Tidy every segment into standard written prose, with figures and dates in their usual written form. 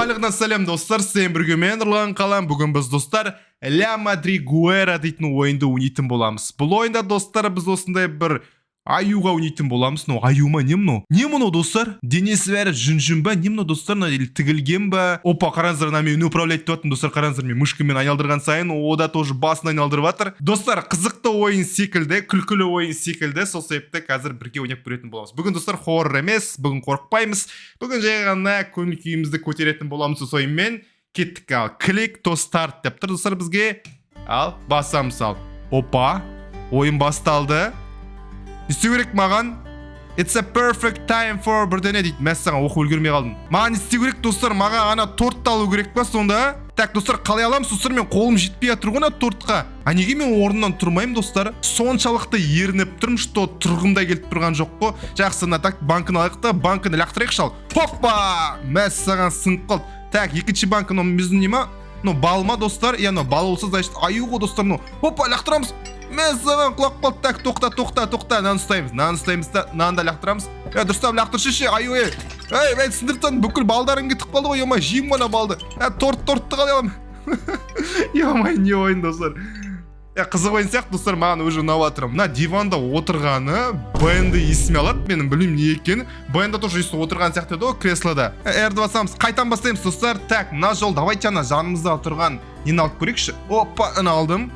Барлығына сәлем, достар! Сіздермен бірге мен, Нұрлан Қалам. Бүгін біз, достар, Ля Мадригуэра дейтін ойынды ойнайтын боламыз. Бұл ойында, достар, біз осындай бір аюға ойнайтын боламыз. Мынау аю ма, не мынау? Не мынау, достар? Денесі бәрі жүн, жүн ба, не мынау, достар? Мына или тігілген ба? Опа, қараңыздар, мына мен управлять етіп жатырмын, достар. Қараңыздар, мен мышкамен айналдырған сайын о да тоже басын айналдырып жатыр. Достар, қызықты ойын секілді, күлкілі ойын секілді. Сол себепті қазір бірге ойнап көретін боламыз. Бүгін, достар, хоррор емес, бүгін қорықпаймыз. Бүгін жай ғана көңіл күйімізді көтеретін боламыз осы ойынмен. Кеттік. Ал, «Click to start» деп тұр, достар, бізге. Ал, басамыз. Ал, опа, ойын басталды. Не істеу керек маған? «It's a perfect time for» бірдеңе дейді. Мәссаған, оқып үлгермей қалдым. Маған не істеу керек, достар? Маған ана тортты алу керек па сонда? Так, достар, қалай аламыз? Достар, мен қолым жетпей жатыр ғой ана тортқа. А неге мен орнымнан тұрмаймын, достар? Соншалықты ерініп тұрмын, что тұрғым да келіп тұрған жоқ қой. Жақсы, мына, так, банкіні алайық та, банкіні лақтырайықшы. Ал, хоппа, мәссаған, сынып қалды. Так, екінші банкі. Мынау біздің не ма мынау, бал ма, достар? Иә, мынау бал болса, значит, аю ғой, достар. Мынау, опа, лақтырамыз. Мәссаған, құлап қалды. Так, тоқта, тоқта, тоқта. Мынаны ұстаймыз, мынаны ұстаймыз да, мынаны да лақтырамыз. Е, дұрыстап лақтыршы ше, аю. Ей, ей, ей, сындырып тастадым. Бүкіл балдарың кетіп қалды ғой. Ё, жеймін ғой ана балды. Ә, торт, тортты қалай аламын? Ё, не ойын, достар? Е, қызық ойын сияқты, достар, маған уже ұнап жатыр. Мына диванда отырғаны Бенді есіме алады менің, білмеймін не екенін. Бенді тоже өйстіп отырған сияқты еді ғой креслода. Рді басамыз, қайтан бастаймыз, достар. Так, мына жол, давайте ана жанымызда тұрған нені алып көрейікші. Опа, ана алдым.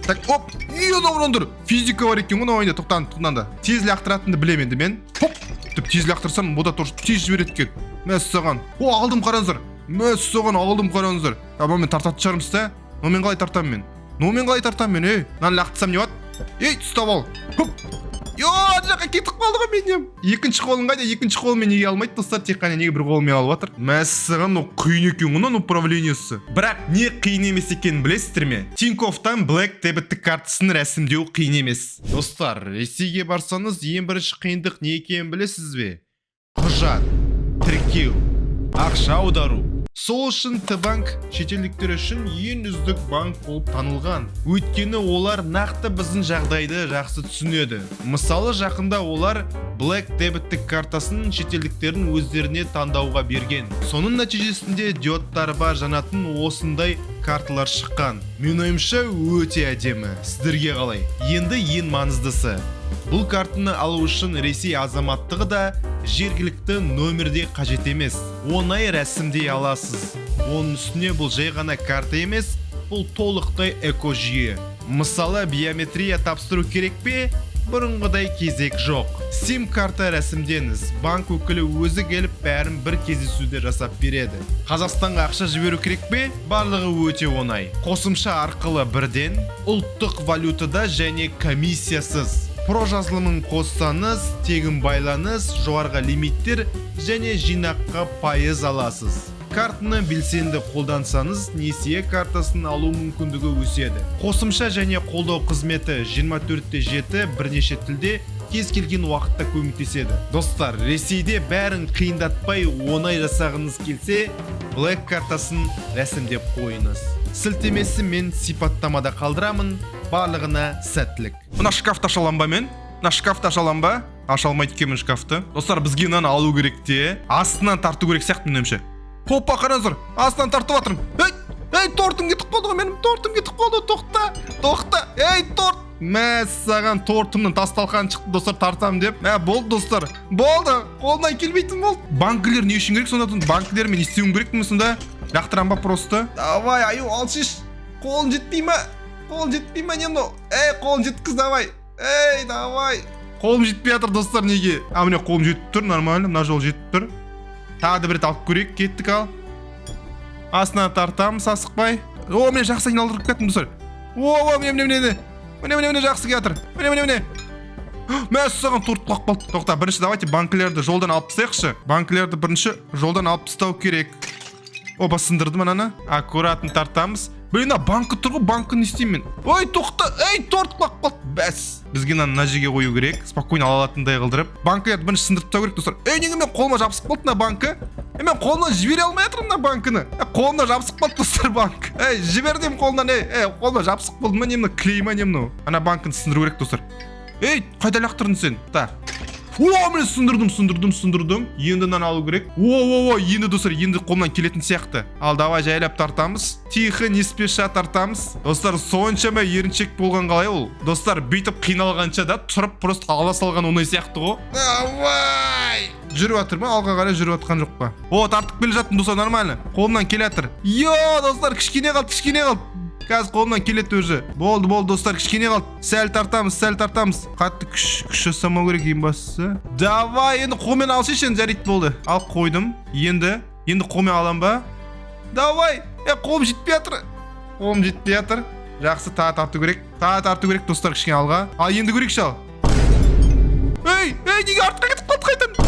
Так, оп, е, мынау физика бар екен ғой мына ойында. Тоқтан, тоқтан да, тез лақтыратынды білемін енді мен. Хоп деп тез лақтырсам, бұ да тоже тез жібереді екен. Мәссаған, о, алдым, қараңыздар. Мәссаған, алдым, қараңыздар. А, мен тартатын шығармыз да. Но мен қалай тартамын мен? Но мен қалай тартамын мен? Ей, мынаны лақтырсам, не болады? Ей, ұстап ал. Хоп. Йо, ана жаққа кетіп қалды ғой менен. Екінші қолым қайда? Екінші қолыммен неге алмайды, достар? Тек қана неге бір қолыммен алып жатыр? Мәссаған, мынау қиын екен ғой мынаның управлениесі. Бірақ не қиын емес екенін білесіздер ме? Тинькоффтан Black дебеттік картасын рәсімдеу қиын емес. Достар, Ресейге барсаңыз, ең бірінші қиындық не екенін білесіз бе? Құжат, тіркеу, ақша аудару. Сол үшін Т-банк шетелдіктер үшін ең үздік банк болып танылған. Өйткені олар нақты біздің жағдайды жақсы түсінеді. Мысалы, жақында олар Black дебеттік картасын шетелдіктердің өздеріне таңдауға берген. Соның нәтижесінде диодтары бар жанатын осындай карталар шыққан. Менің ойымша, өте әдемі. Сіздерге қалай? Енді ең маңыздысы: бұл картаны алу үшін Ресей азаматтығы да, жергілікті нөмірде қажет емес. Оңай рәсімдей аласыз. Оның үстіне бұл жай ғана карта емес, бұл толықтай экожүйе. Мысалы, биометрия тапсыру керек пе? Бұрынғыдай кезек жоқ. Сим карта рәсімдеңіз, банк өкілі өзі келіп, бәрін бір кездесуде жасап береді. Қазақстанға ақша жіберу керек пе? Барлығы өте оңай. Қосымша арқылы бірден, ұлттық валютада және комиссиясыз. Про жазылымын қоссаңыз, тегін байланыс, жоғарғы лимиттер және жинаққа пайыз аласыз. Картаны белсенді қолдансаңыз, несие картасын алу мүмкіндігі өседі. Қосымша және қолдау қызметі 24/7, бірнеше тілде, кез келген уақытта көмектеседі. Достар, Ресейде бәрін қиындатпай, оңай жасағыңыз келсе, Black картасын рәсімдеп қойыңыз. Сілтемесі мен сипаттамада қалдырамын. Барлығына сәттілік. Мына шкафты аша аламын ба мен? Мына шкафты аша аламын ба? Аша алмайды екенмін шкафты. Достар, бізге мынаны алу керек те, астынан тарту керек сияқты менің ойымша. Опа, қараңыздар, астынан тартып жатырмын. Ей, ей, тортым кетіп қалды ғой менің, тортым кетіп қалды. Тоқта, тоқта, ей, торт. Мәссаған, тортымның тас талқаны шықты, достар, тартамын деп. Мә, болды, достар, болды, қолымнан келмейтін болды. Банкілер не үшін керек сонда? Банкілермен не істеуім керекпін сонда? Лақтырамын ба просто? Давай, аю, алшы. Қолың жетпей ма? Қолың жетпей ма? Не мынау? Ей, қолың жеткіз, давай. Ей, давай. Қолым жетпей жатыр, достар, неге? А, міне, қолым жетіп тұр, нормально, мына жол жетіп тұр. Тағы да бір рет алып көрейік, кеттік. Ал, астына тартамыз асықпай. О, міне, жақсы айналдырып кеттім, достар. О, о, міне, міне, міне, міне, міне, міне, жақсы келе жатыр. Міне, міне, міне. Мәссаған, торт құлап қалды. Тоқта, бірінші давайте банкілерді жолдан алып тастайықшы. Банкілерді бірінші жолдан алып тастау керек. Опа, сындырдым ананы. Аккуратно тартамыз. Блин, мына банкі тұр ғой, банкіні не істеймін мен? Ой, тоқта, ей, торт құлап қалды. Бәс, бізге мынаны мына жерге қою керек, спокойно ала алатындай қылдырып. Банкілерді бірінші сындырып тастау керек, достар. Ей, неге мен қолыма жабысып қалды мына банкі? Ей, мен қолымнан жібере алмай жатырмын мына банкіні. Е, қолымда жабысып қалды, достар, банк. Ей, жібер деймін қолымнан. Ей, ей, қолыма жабысып қалды ма, не мына, клей ма, не мынау? Ана банкіні сындыру керек, достар. Ей, қайда лақтырдың сен? Так. О, міне, сындырдым, сындырдым, сындырдым. Енді мынаны алу керек. О, о, о, енді, достар, енді қолымнан келетін сияқты. Ал, давай, жайлап тартамыз, тихо, не спеша тартамыз. Достар, соншама еріншек болған қалай ол? Достар, бүйтіп қиналғанша да, тұрып просто ала салған оңай сияқты ғой. Давай, жүріп жатыр ма? Алға қарай жүріп жатқан жоқ па? О, тартып келе жаттым, достар, нормально, қолымнан келе жатыр. Йо, достар, кішкене қалды, кішкене қалды. Қазір қолымнан келеді уже. Болды, болды, достар, кішкене қалды. Сәл тартамыз, сәл тартамыз. Қатты күш жасамау керек ең бастысы. Давай, енді қолмен алшы енді. Жарайды, болды, алып қойдым. Енді қолмен аламын ба? Давай. Е, қолым жетпей жатыр, қолым жетпей жатыр. Жақсы, тағы тарту керек, тағы тарту керек, достар, кішкене алға. Ал, енді көрейікші. Ал, ей, ей, неге артқа кетіп қалды қайтадан?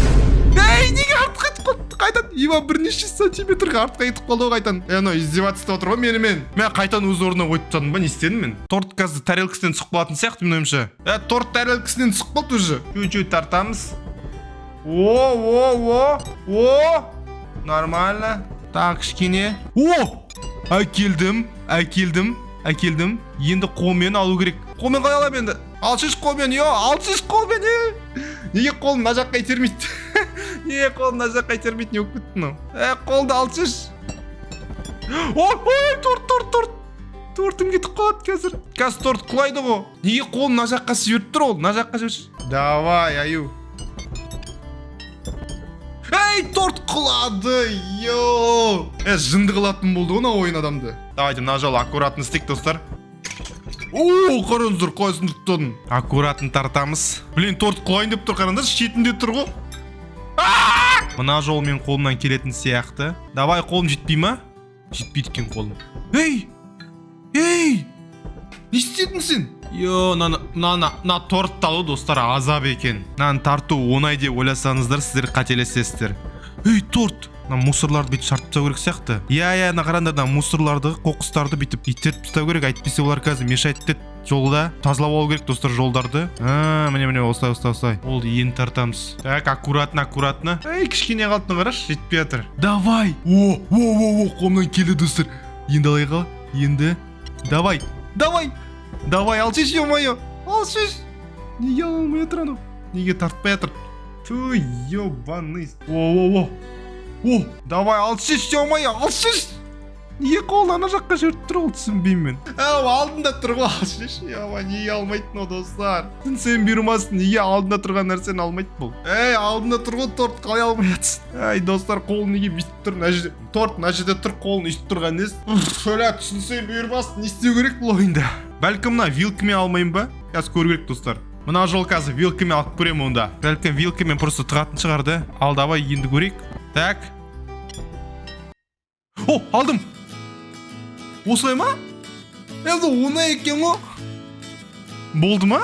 Ей, неге артқа кетіп қалды қайтадан? Ива, бірнеше сантиметрге артқа кетіп қалды ғой қайтадан. Е, анау издеваться етіп отыр ғой менімен. Мен қайтадан өз орнына қойып тастадым ба? Не істедім мен? Торт қазір тарелкасынан түсіп қалатын сияқты менің ойымша. Е, торт тарелкасынан түсіп қалды уже. Чуть чуть тартамыз. О, о, о, о, нормально. Тағы кішкене. О, әкелдім, әкелдім, әкелдім. Енді қолмен алу керек. Қолмен қалай аламын енді? Алшыш қолмен, йо, алшыш қолмен. Е, неге қолым мына жаққа итермейді? Неге қолым мына жаққа итермейді? Не болып кетті мынау? Е, қолды алшыш. Ой, ой, торт, торт, торт, тортым кетіп қалады қазір. Қазір торт құлайды ғой. Неге қолым мына жаққа жіберіп тұр ол? Мына жаққа жіберші. Давай, аю. Ей, торт құлады, йо. Е, жынды қылатын болды ғой мына ойын адамды. Давайте мына жолы аккуратно істейік, достар. О, қараңыздар, қалай сындырып тастадым. Аккуратно тартамыз. Блин, торт құлайын деп тұр, қараңдаршы, шетінде тұр ғой. А! Мына жол мен қолымнан келетін сияқты. Давай, қолым жетпей ма? Жетпейді екен қолым. Ей, ей, не істедің сен? Йо, мынаны, мынаны, мына тортты алу, достар, азап екен. Мынаны тарту оңай деп ойласаңыздар, сіздер қателесесіздер. Ей, торт, мына мусорларды бүйтіп шартып тастау керек сияқты. Иә, мына қараңдар, мына мусорларды, қоқыстарды бүйтіп итеріп тастау керек, әйтпесе олар қазір мешать етеді жолда. Тазалап алу керек, достар, жолдарды. А, міне, міне, осылай, осылай, осылай. Болды, енді тартамыз. Так, аккуратно, аккуратно. Ей, кішкене қалды, мына қарашы, жетпей жатыр. Давай. О, о, о, о, қолымнан келді, достар. Енді алайық. Ал енді, давай, давай, давай, алшы, ё-моё, алшы. Неге ала алмай жатыр анау? Неге тартпай жатыр? Ту, ебаный. О, о, о, о, давай, алшы, ё-моё, алшы. Неге қолын ана жаққа жіберіп тұр ол, түсінбеймін мен. Ау, алдында тұр ғой, алшы, ё. Неге алмайды мынау, достар? Сен бұйырмасын, неге алдында тұрған нәрсені алмайды бұл? Ей, алдында тұр ғой торт, қалай алмай жатсың? Ай, достар, қолын неге бүйтіп тұр мына жерде? Торт мына жерде тұр, қолын өйстіп тұрған несі? Өлә, түсінсем бұйырмасын, не істеу керек бұл ойында? Бәлкім, мына вилкамен алмаймын ба? Қазір көру керек, достар. Мына жол қазір вилкамен алып көремін онда. Бәлкім, вилкамен просто тығатын шығар да. Ал, давай, енді көрейік. Так, о, алдым. Осылай ма енді? Оңай екен ғой. Болды ма?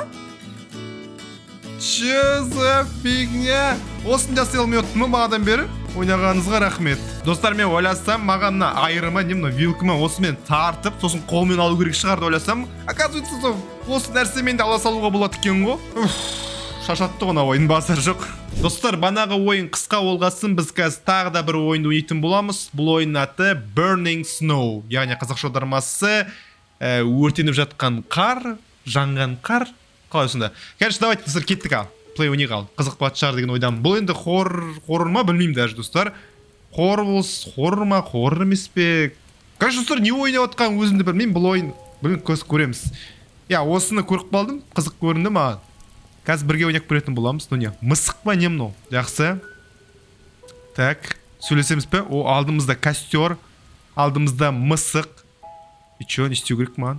Че за фигня? Осыны жасай алмай отырмын ба бағанадан бері? Ойнағаныңызға рахмет, достар. Мен ойласам, маған мына айырма не, мына вилка ма, осымен тартып, сосын қолмен алу керек шығар деп ойласам, оказывается, сол осы нәрсемен де ала салуға болады екен ғой. Уф, шаршатты ғой мына ойын, базар жоқ. Достар, банағы ойын қысқа болғасын, біз қазір тағы да бір ойынды ойнайтын боламыз. Бұл ойынның аты Burning Snow, яғни қазақша аудармасы өртеніп жатқан қар, жанған қар, қалай сонда? Короче, давайте, достар, кеттік. Ал, плей, ойнайық. Ал, қызық болатын шығар деген ойдамын. Бұл енді хоррор, хоррор ма, білмеймін даже, достар. Хоррор болс, хоррор ма, хоррор емес пе? Короче, достар, не ойнап жатқанын өзім де білмеймін бұл ойын. Білмеймін, көз көреміз. Иә, осыны көріп қалдым, қызық көрінді маған. Қазір бірге ойнап көретін боламыз. Ну не, мысық па, не мынау? Жақсы, так, сөйлесеміз бе? О, алдымызда костер, алдымызда мысық. И че, не істеу керек маған?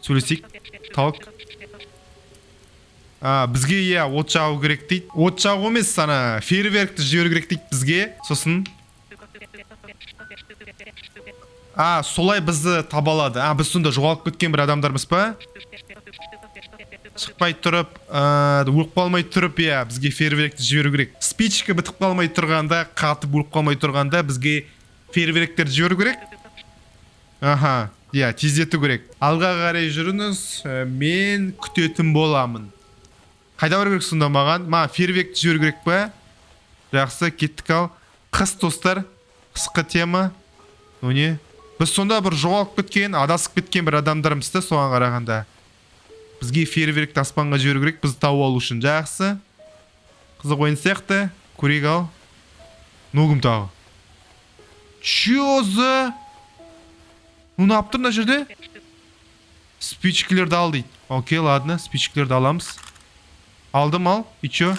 Сөйлесейік. Talk. А, бізге, иә, от жағу керек дейді. От жағу емес, ана фейерверкті жіберу керек дейді бізге. Сосын, а, солай бізді таба алады. А, біз сонда жоғалып кеткен бір адамдармыз па? Шықпай тұрып, өліп қалмай тұрып, иә, бізге фейерверкті жіберу керек. Спичка бітіп қалмай тұрғанда, қатып өліп қалмай тұрғанда, бізге фейерверктерді жіберу керек. Аха, иә, тездету керек. Алға қарай жүріңіз, мен күтетін боламын. Қайда бару керек сонда маған? Маған фейерверкті жіберу керек па? Жақсы, кеттік. Ал, қыс, достар, қысқы тема. Ну не, біз сонда бір жоғалып кеткен, адасып кеткен бір адамдармыз да. Соған қарағанда, бізге фейерверкті аспанға жіберу керек бізді тауып алу үшін. Жақсы. Қызық ойын сияқты. Көрейік ал. Мынау кім тағы? Чё за? Ну, не тұр мына жерде? Спичкілерді ал дейді. Окей, ладно, спичкілерді аламыз. Алдым ал. И чё?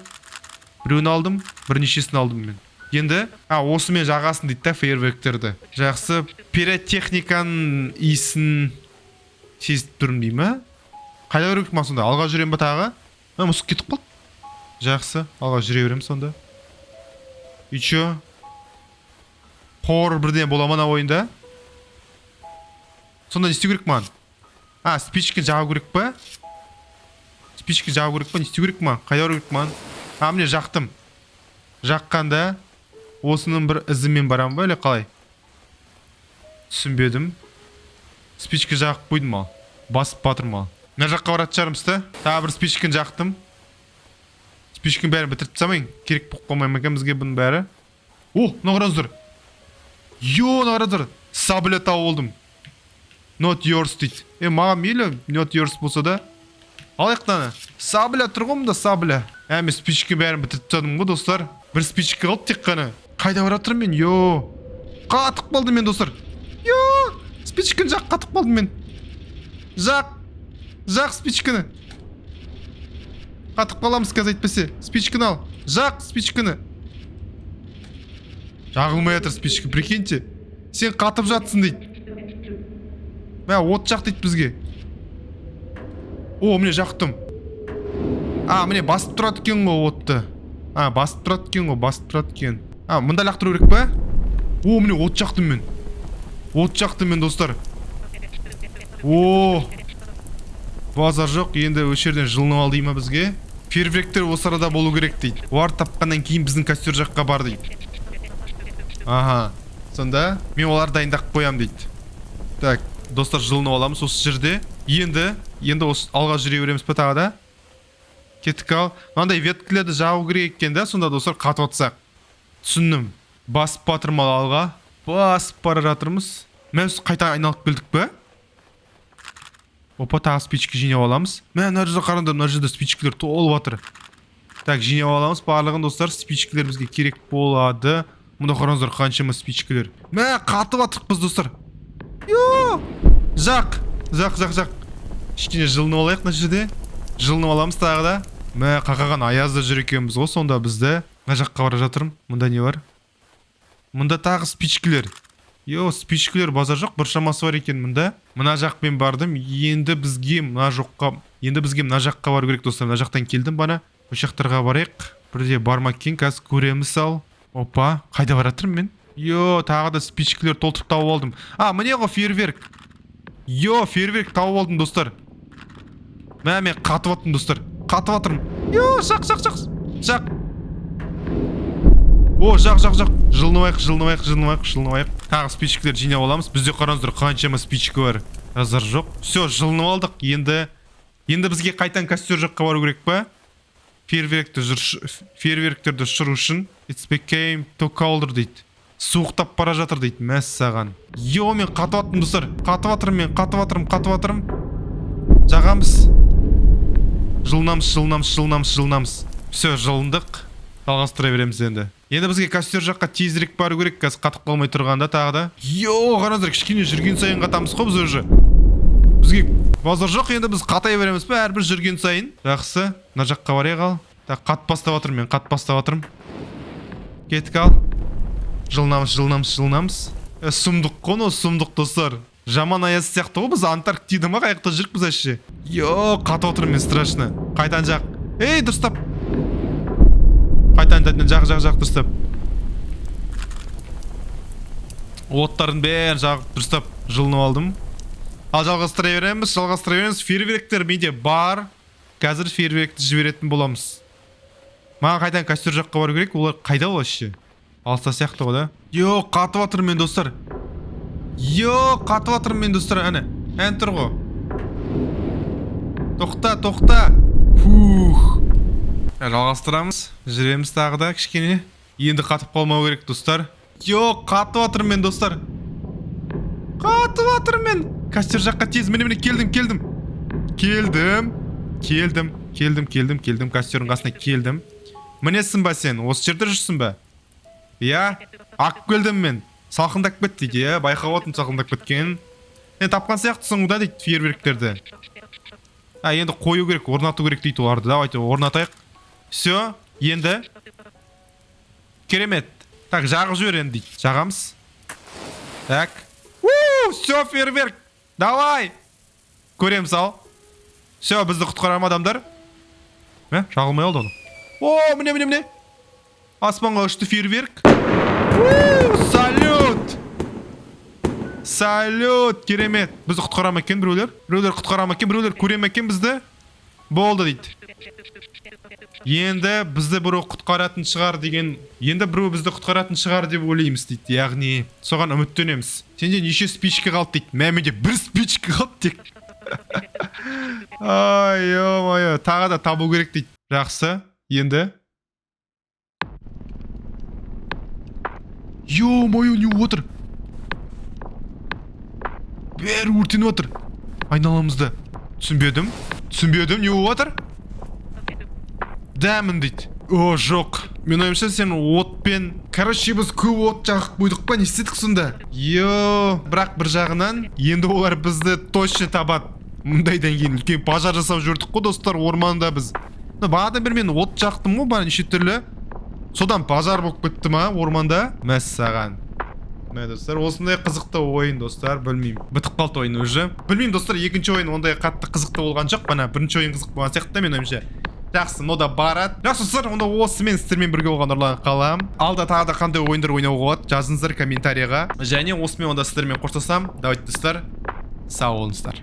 Біреуін алдым, бірнешесін алдым мен. Енді, а, осымен жағасын дейді да фейерверктерді. Жақсы, пиротехниканың иісін сезіп тұрмын дей ма? Қайда бару керек маған сонда? Алға жүремін ба тағы? А, мысық кетіп қалды. Жақсы, алға жүре беремін сонда. И чё? Хоррор бірдеңе бола ма мына ойында? Сонда не істеу керек маған? А, спичка жағу керек па? Спичка жағу керек па? Не істеу керек маған? Қайда бару керек маған? А, міне, жақтым. Жаққанда осының бір ізімен барамын ба или қалай? Түсінбедім. Спичка жағып қойдым ал. Басып батырмын ал. Мына жаққа баратын шығармыз та. Тағы бір спичканы жақтым. Спичканың бәрін бітіріп тастамайын. Керек болып қалмай ма екен бізге бұның бәрі? О, мына қараңыздар. Йо, мына қараңыздар. Сабля тауып алдым. Not yours дейді. Е, маған мейлі, not yours болса да. Алайық таны. Сабля тұр ғой мұнда, сабля. Ә, мен спичка бәрін бітіріп тастадым ғой, достар. Бір спичка қалды тек қана. Қайда бара жатырмын мен? Йо. Қатып қалдым мен, достар. Йо, спичканы жақ, қатып қалдым мен. Жақ. Жақ спичканы. Қатып қаламыз қазір әйтпесе. Спичканы ал. Жақ спичканы. Жағылмай жатыр спичка, прикиньте. Сен қатып жатсың дейді. Мә, от жақ дейді бізге. О, міне, жақтым. А, міне, басып тұрады екен ғой отты. А, басып тұрады екен ғой, басып тұрады екен. А, мында лақтыру керек па? О, міне, от жақтым мен. От жақтым мен, достар. О, базар жоқ, енді осы жерден жылынып ал дей ма бізге? Фейерверктер осы арада болу керек дейді. Олар тапқаннан кейін біздің костер жаққа бар дейді. Аха. Сонда мен оларды дайындап қоямын дейді. Так, достар, жылынып аламыз осы жерде. Енді осы алға жүре береміз па тағы да? Кеттік ал. Мынандай веткілерді жағу керек екен да, сонда, достар, қатып отырсақ. Түсіндім. Басып батырмын ал алға. Басып бара жатырмыз. Мә, біз қайта айналып келдік па? Опа, тағы спичка жинап аламыз. Мә, мына жерде қараңдар, мына жерде спичкалер толып жатыр. Так, жинап аламыз барлығын, достар. Спичкалер бізге керек болады. Мұнда қараңыздар, қаншама спичкалер. Мә, қатып жатырық біз, достар. Йо! Жақ! Жақ, жақ, жақ. Кішкене жылынып алайық мына жерде. Жылынып аламыз тағы да. Мә, қақаған аязда жүр екенбіз ғой сонда бізді. Мына жаққа бара жатырмын. Мұнда не бар? Мұнда тағы спичкалер. Йо, спичкалер базар жоқ, бір шамасы бар екен мұнда. Мына жақпен бардым. Енді бізге мына жаққа бару керек, достар. Мына жақтан келдім бана. Осы жақтарға барайық. Бірде бар ма екен, қазір көреміз ал. Опа, қайда бара жатырмын мен? Йо, тағы да спичкалер толтырып тауып алдым. А, міне ғой фейерверк. Йо, фейерверк тауып алдым, достар. Мә, мен қатып аттым, достар. Қатып жатырмын. Йо, жақ, жақ, жақ. Жақ. О, жақ, жақ, жақ. Жылынып алайық, жылынып алайық, жылынып алайық, жылынып алайық. Тағы спичкалер жинап аламыз. Бізде, қараңыздар, қаншама спичка бар. Назар жоқ. Все, жылынып алдық. Енді бізге қайтан костер жаққа бару керек па? Фейерверктерді ұшыру үшін. It's became too colder дейді. Суықтап бара жатыр дейді. Мәссаған. Йо, мен қатып аттым, достар. Қатып жатырмын мен, қатып жатырмын, қатып жатырмын. Жағамыз. Жылынамыз, жылынамыз, жылынамыз, жылынамыз. Все, жылындық. Жалғастыра береміз енді. Енді бізге костер жаққа тезірек бару керек, қазір қатып қалмай тұрғанда тағы да. Йо, қараңыздар, кішкене жүрген сайын қатамыз қой біз уже. Бізге базар жоқ, енді біз қатая береміз ба әрбір жүрген сайын? Жақсы, мына жаққа барайық ал. Так, қат бастап жатырмын мен, қат бастап жатырмын. Кеттік ал. Жылынамыз, жылынамыз, жылынамыз. Ә, сұмдық қой мынау, сұмдық, достар. Жаман аяз сияқты ғой, біз Антарктида ма, қай жақта жүрік біз вообще? Йо, қатып отырмын мен страшно. Қайтан жақ. Ей, дұрыстап. Қайтан, қайтан жақ, жақ, жақ, дұрыстап. Оттардың бәрін жағып, дұрыстап жылынып алдым. Ал жалғастыра береміз, жалғастыра береміз. Фейерверктер менде бар. Қазір фейерверкті жіберетін боламыз. Маған қайтан костер жаққа бару керек. Олар қайда вообще? Алыста сияқты ғой да. Йо, қатып жатырмын мен, достар. Йо, қатып жатырмын мен, достар. Әне, ән тұр ғой. Тоқта, тоқта. Фух. Жалғастырамыз. Жүреміз тағы да кішкене. Енді қатып қалмау керек, достар. Йо, қатып жатырмын мен, достар. Қатып жатырмын мен. Костер жаққа тез. Міне, міне, келдім, келдім. Келдім. Келдім, келдім, келдім, келдім. Костердің қасына келдім. Мінесің ба сен? Осы жерде жүрсің ба? Иә, алып келдім мен. Салқындап кетті дейді, иә, байқап отырмын салқындап кеткенін. Е, тапқан сияқтысың да дейді фейерверктерді. А, енді қою керек, орнату керек дейді оларды. Давайте орнатайық. Все, енді. Керемет. Так, жағып жібер енді дейді. Жағамыз. Так. Все, фейерверк. Давай. Көреміз ал. Все, бізді құтқара ма адамдар? Мә, жағылмай қалды оны. О, міне, міне, міне. Аспанға ұшты фейерверк. Салют! Салют, керемет. Бізді құтқара ма екен біреулер? Біреулер құтқара ма екен, біреулер көре ма екен бізді? Болды дейді. Енді бізді біреу құтқаратын шығар деген, енді біреу бізді құтқаратын шығар деп ойлаймыз дейді. Яғни соған үміттенеміз. Сенде неше спичка қалды дейді. Мә, менде бір спичка қалды тек. Ай, ё-моё, тағы да табу керек дейді. Жақсы, енді. Ё-моё, не отыр? Бәрі өртеніп отыр. Айналамызда. Түсінбедім. Түсінбедім, не болып жатыр? Дәмін дейді. О, жоқ. Мен ойымша сен отпен... Короче, біз көп от жағып қойдық па, не істедік сонда? Йо, бірақ бір жағынан енді олар бізді точно табады. Мұндайдан кейін үлкен пожар жасап жүрдік қой, достар, орманда біз. Бағанадан бері мен от жақтым ғой, бағана неше түрлі. Содан пожар болып кетті ма орманда? Мәссаған. Мә, достар, осындай қызықты ойын, достар, білмеймін. Бітіп қалды ойын уже. Білмеймін, достар, екінші ойын ондай қатты қызықты болған жоқ. Бана бірінші ойын қызық болған сияқты мен ойымша. Жақсы, мынау да барады. Жақсы, достар, онда осымен сіздермен бірге болған Нұрлан Қалам. Алда тағы да қандай ойындар ойнауға болады, жазыңыздар комментарийға. Және осымен онда сіздермен қоштасам. Давайте, достар, сау болыңыздар.